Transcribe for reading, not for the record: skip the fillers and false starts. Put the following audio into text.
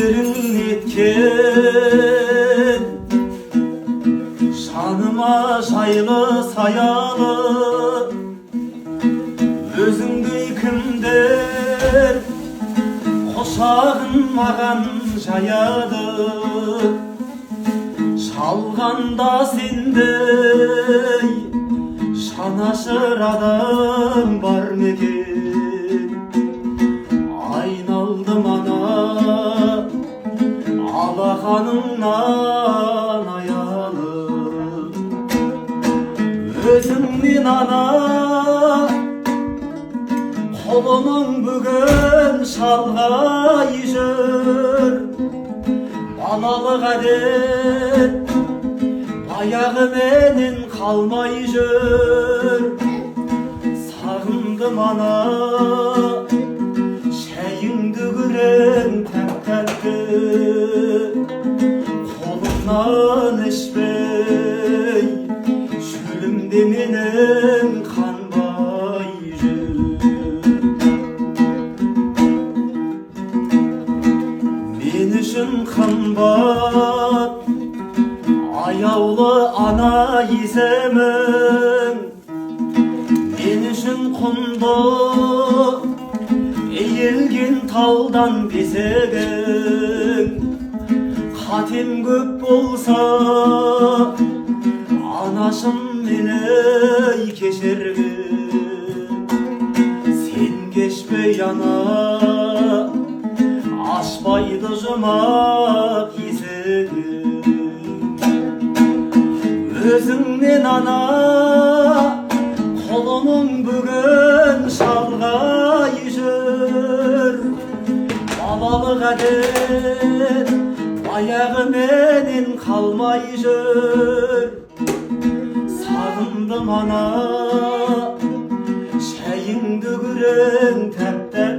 Әсерің неткен жаныма жайлы саялы, өзіңдей кімдер құшағын маған жаяды? Жалғанда сендей жанашыр адам бар ма екен? Айналдым, ана, алақаныңнан аялып. Өзіңнен, ана, құлының бүгін шалғай жүр. Балалық әдет баяғы менен қалмай жүр. Сағындым, ана, шәйіңді күрең тәп тәтті, қолыңнан ішпей шөлімде менің қанбай жүр. Мен үшін қымбат, аяулы ана есімің, мен үшін құнды иілген талдан бесігің. Қатем көп болса, анашым, мені кешіргін. Сен кешпей, ана, ашпайды жұмақ есігін. Өзіңнен, ана, құлының бүгін шалғай жүр. Балалық әдет баяғы менен қалмай жүр. Сағындым, ана, шәйіңді күрең тәп.